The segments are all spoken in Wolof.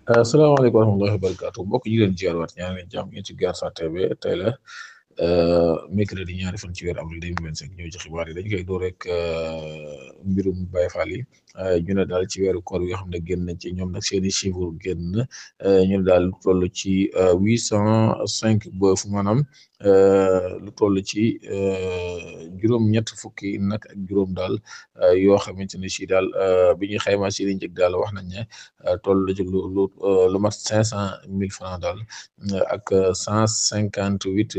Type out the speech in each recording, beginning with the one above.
asalaamaaleykum wa rahmatullahi wa barakaatu mbokk yi leen ziarwaat ñaan leen jàmm ngeen ci Diaspora TV tey la mercredi ñaari fan ci weer avril 2025 ñëw ci xibaar yi dañ koy door rek mbirum Baye Fall yi ñu ne daal ci weeru koor yi nga xam ne génn nañ ci ñoom nag seen i chiffre génn ñu ne daal lu toll ci 805 bëf maanaam lu toll ci juróom-ñett fukki nag ak juróom daal yoo xamante ne si daal bi ñuy xayma si li njëg daal wax nañ ne toll ci lu mat 500 000 francs daal ak 158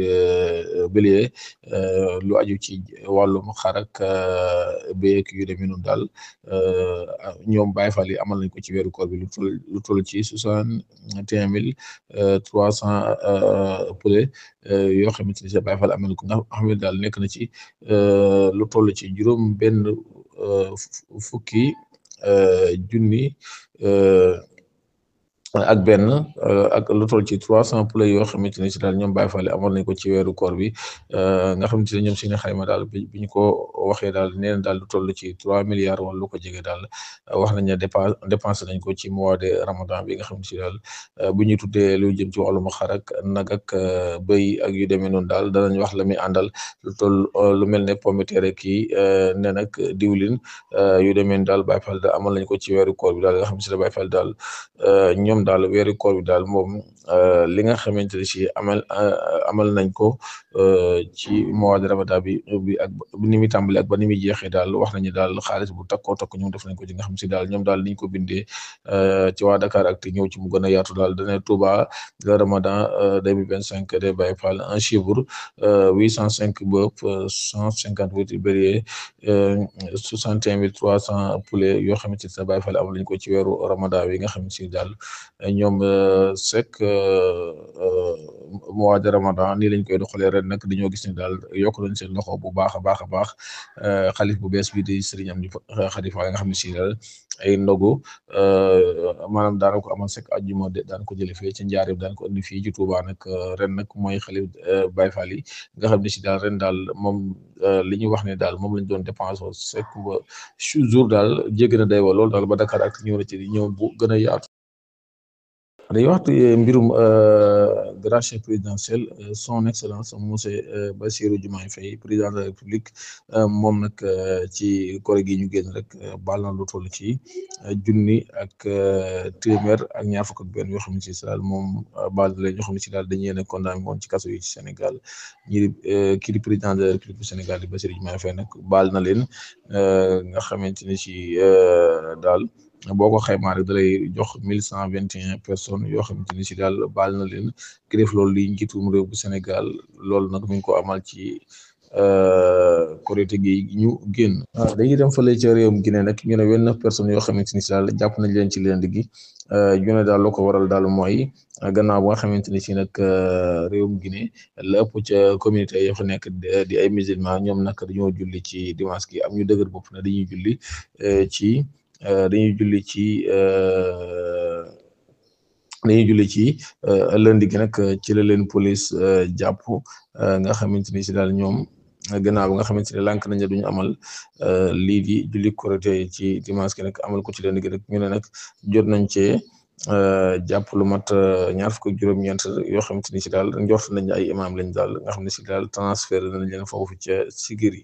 bélier lu aju ci wàllum xar ak béy yu demee noonu daal ñoom Baye Fall yi amal nañ ko ci weeru koor bi lu toll ci 61 300 poulet yoo xamante ne si Baye Fall amal na ko nga xam ne daal nekk na ci lu toll ci juróom benn fukki junni ak benn ak lu toll ci 300 poulet yoo xamante ne si daal ñoom Baye Fall amoon nañ ko ci weeru koor bi nga xamante ne ñoom seen xayma daal bi ñu ko waxee daal nee na daal lu toll ci 3 milliards wala lu ko jege daal wax nañ ne dépensé nañ ko ci mois de Ramadan bi nga xamante si daal bu ñu tuddee lu jëm ci wàllum xar ak nag ak bëy ak yu demee noonu daal danañ wax la muy àndal lu toll lu mel ne pomme de terre kii ne nag diwlin yu demee noonu daal Baye Fall daal amal nañ ko ci weeru koor bi daal nga xam si ne Baye Fall daal ñoom daal weeru koor bi daal moom li nga xamante ne si amal nañ ko ci mois de Ramadan bi ak ni muy tàmbali ak ba ni muy jeexee daal wax nañu daal xaalis bu takkoo takk ñoom def nañ ko ci nga xam si daal ñoom daal niñ ko bindee ci waa Dakar ak te ñëw ci mu gën a yaatu daal dana Touba le Ramadan 2025 de Baye Fall un chiffre 805 bëpp 158 bélier 61 300 poulet yoo xamante ne Baye Fall amal nañ ko ci weeru Ramadan bi nga xam si daal ñoom sek mois de Ramadan nii lañ koy doxalee ren nag dañoo gis ne daal yokk nañ seen loxo bu baax a baax xalif bu bees bi di Serigne Amdi Khady Fall nga xam ne si daal ay ndogu maanaam daan ko amal sek àjjuma daan ko jëlee fee ci Njaaréem daan ko indi fii ci Touba nag ren nag mooy xalif Baye Fall yi nga xam ne si daal ren daal moom li ñuy wax ne daal moom lañ doon dépensé sek ba jour daal jéggi na day wa lool daal ba Dakar ak ñëw na ci ñëw bu gën a yaatu. dañuy wax mbirum grand chef présidentiel son excellence monsieur Bassirou Diomaye Faye président de la République moom nag ci koor gi ñu génn rek baal na lu toll ci junni ak téeméer ak ñaar fukk ak benn yoo xam ne si daal moom baal na leen ñoo xam ne si daal dañu leen a condamné woon ci kaso yi ci Sénégal ñi kii di président de la République du Sénégal di Bassirou Diomaye Faye nag baal na leen nga xamante ne si daal. boo ko xaymaa rek da lay jox 1121 personnes yoo xamante ni si daal baal na leen ki def loolu li njiitum réew bu Sénégal loolu nag mi ngi ko amal ci Korité gi ñu génn. dañuy dem fële ca réewum Guinée nag ñu ne 29 personnes yoo xamante ni si daal jàpp nañ leen ci leen gi ñu ne daal loo ko waral daal mooy gannaaw ba nga xamante ni si nag réewum Guinée la ëpp ca communauté yoo fa nekk di ay musulmans ñoom nag dañoo julli ci dimanche gi am ñu dëgër bopp ne dañuy julli ci lundi gi nag ci la leen police jàpp nga xamante ni si daal ñoom gannaaw ba nga xamante ne lànk nañ duñu amal lii di julli Korité ci dimanche gi nag amal ko ci lundi gi nag ñu ne nag jot nañ cee jàpp lu mat ñaar fukk ak juróom-ñeent yoo xamante ni si daal njort nañ ay imam lañ daal nga xam ne si daal transfert nañ leen foofu ca Sigiri.